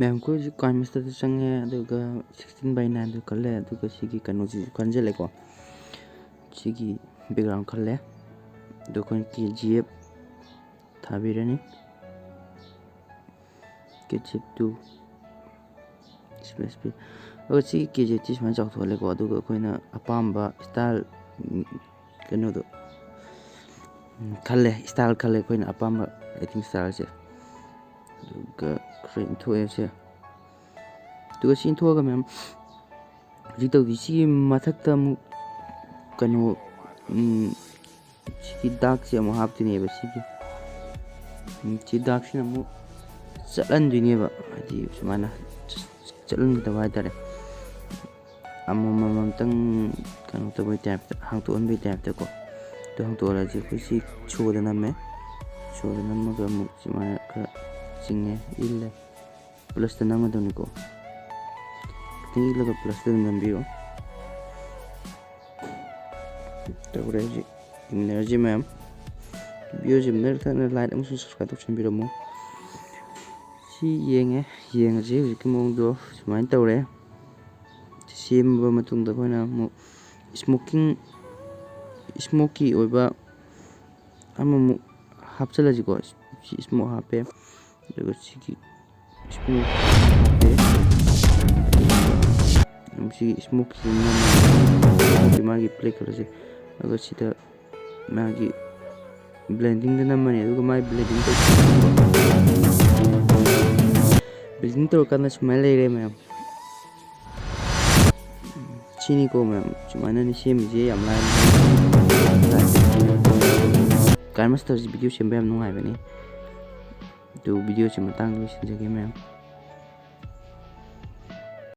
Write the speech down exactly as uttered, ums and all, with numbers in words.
ꯃꯌꯥꯝ, ꯑꯩꯈꯣꯏ ꯍꯧꯖꯤꯛ KineMaster-ꯗ ꯆꯪꯉꯦ, ꯑꯗꯨꯒ sixteen by nine-ꯗꯨ ꯈꯜꯂꯦ, ꯑꯗꯨꯒ ꯁꯤꯒꯤ ꯀꯩꯅꯣꯁꯤꯁꯨ ꯈꯟꯖꯜꯂꯦꯀꯣ꯫ ꯁꯤꯒꯤ background ꯈꯜꯂꯦ, ꯑꯗꯣ ꯑꯩꯈꯣꯏꯅ K G F ꯊꯥꯕꯤꯔꯅꯤ, K G F two space ꯄꯤ꯫ ꯑꯗꯨꯒ ꯁꯤꯒꯤ K G F ꯁꯤ ꯁꯨꯃꯥꯏꯅ ꯆꯥꯎꯊꯣꯛꯍꯜꯂꯦꯀꯣ, ꯑꯗꯨꯒ ꯑꯩꯈꯣꯏꯅ ꯑꯄꯥꯝꯕ style, ꯎꯝ, ꯀꯩꯅꯣꯗꯣ, ꯎꯝ, ꯈꯜꯂꯦ, style ꯈꯜꯂꯦ ꯑꯩꯈꯣꯏꯅ ꯑꯄꯥꯝꯕ editing style-ꯁꯦ꯫ ꯑꯗꯨꯒ ꯈꯔ ꯏꯟꯊꯣꯛꯑꯦꯁꯦ꯫ ꯑꯗꯨꯒ ꯁꯤ ꯏꯟꯊꯣꯛꯑꯒ ꯃꯌꯥꯝ, ꯍꯧꯖꯤꯛ ꯇꯧꯗꯣꯏ ꯁꯤꯒꯤ ꯃꯊꯛꯇ ꯑꯃꯨꯛ ꯀꯩꯅꯣ, ꯎꯝ, ꯁꯤꯒꯤ dark-ꯁꯦ ꯑꯃꯨꯛ ꯍꯥꯞꯇꯣꯏꯅꯦꯕ꯫ ꯁꯤꯒꯤ, ꯎꯝ, ꯁꯤ dark-ꯁꯤꯅ ꯑꯃꯨꯛ ꯆꯠꯍꯟꯗꯣꯏꯅꯦꯕ, ꯍꯥꯏꯗꯤ ꯁꯨꯃꯥꯏꯅ ꯆꯠꯍꯟꯒꯗꯕ ꯍꯥꯏꯇꯥꯔꯦ꯫ ꯑꯃꯃꯝ ꯑꯃꯇꯪ ꯀꯩꯅꯣ ꯇꯧꯕꯩ type-ꯇ, ꯍꯥꯡꯇꯣꯛꯍꯟꯕꯩ type-ꯇꯀꯣ꯫ ꯑꯗꯨ ꯍꯥꯡꯇꯣꯛꯍꯜꯂꯁꯤ꯫ ꯑꯩꯈꯣꯏ ꯁꯤ show-ꯗ ꯅꯝꯃꯦ, show-ꯗ ꯅꯝꯃꯒ ꯑꯃꯨꯛ ꯁꯨꯃꯥꯏꯅ ꯈꯔ ꯆꯤꯡꯉꯦ, ꯏꯜꯂꯦ꯫ Plus-ꯇ ꯅꯝꯒꯗꯕꯅꯤꯀꯣ꯫ ꯈꯤꯇꯪ ꯏꯜꯂꯒ plus-ꯇ ꯑꯗꯨꯝ ꯅꯝꯕꯤꯌꯣ꯫ ꯇꯧꯔꯦ ꯍꯧꯖꯤꯛ꯫ ꯌꯦꯡꯃꯤꯟꯅꯔꯁꯤ ꯃꯌꯥꯝ꯫ Video-ꯁꯤ ꯃꯊꯛ ꯊꯪꯅ like ꯑꯃꯁꯨꯡ subscribe ꯇꯧꯁꯟꯕꯤꯔꯝꯃꯣ꯫ ꯁꯤ ꯌꯦꯡꯉꯦ, ꯌꯦꯡꯉꯁꯤ ꯍꯧꯖꯤꯛꯀꯤ ꯃꯑꯣꯡꯗꯣ ꯁꯨꯃꯥꯏꯅ ꯇꯧꯔꯦ꯫ ꯁꯦꯝꯃꯕ ꯃꯇꯨꯡꯗ ꯑꯩꯈꯣꯏꯅ ꯑꯃꯨꯛ smoking, smoky ꯑꯣꯏꯕ ꯑꯃꯃꯨꯛ ꯍꯥꯞꯆꯤꯜꯂꯁꯤꯀꯣ꯫ ꯁꯤ smoke ꯍꯥꯞꯄꯦ, ꯑꯗꯨꯒ ꯁꯤꯒꯤ smoke ꯍꯥꯞꯄꯦ, ꯑꯗꯨꯒ ꯁꯤꯒꯤ smoke-ꯁꯤ ꯅꯝꯃꯦ, ꯃꯥꯒꯤ black colour-ꯁꯦ, ꯑꯗꯨꯒ ꯁꯤꯗ ꯃꯥꯒꯤ blending-ꯗ ꯅꯝꯃꯅꯤ, ꯑꯗꯨꯒ ꯃꯥꯒꯤ blending ꯇꯧ-, blending ꯇꯧꯔꯀꯥꯟꯗ ꯁꯨꯃꯥꯏꯅ ꯂꯩꯔꯦ ꯃꯌꯥꯝ꯫ ꯁꯤꯅꯤꯀꯣ ꯃꯌꯥꯝ, ꯁꯨꯃꯥꯏꯅꯅꯤ ꯁꯦꯝꯃꯤꯁꯦ, ꯌꯥꯝ ꯂꯥꯏꯅ꯫ KineMaster-ꯁꯤ video ꯁꯦꯝꯕ ꯌꯥꯝ ꯅꯨꯡꯉꯥꯏꯕꯅꯤ꯫ ꯑꯗꯨ video-ꯁꯤ ꯃꯇꯥꯡꯗ ꯂꯣꯏꯁꯤꯟꯖꯒꯦ ꯃꯌꯥꯝ꯫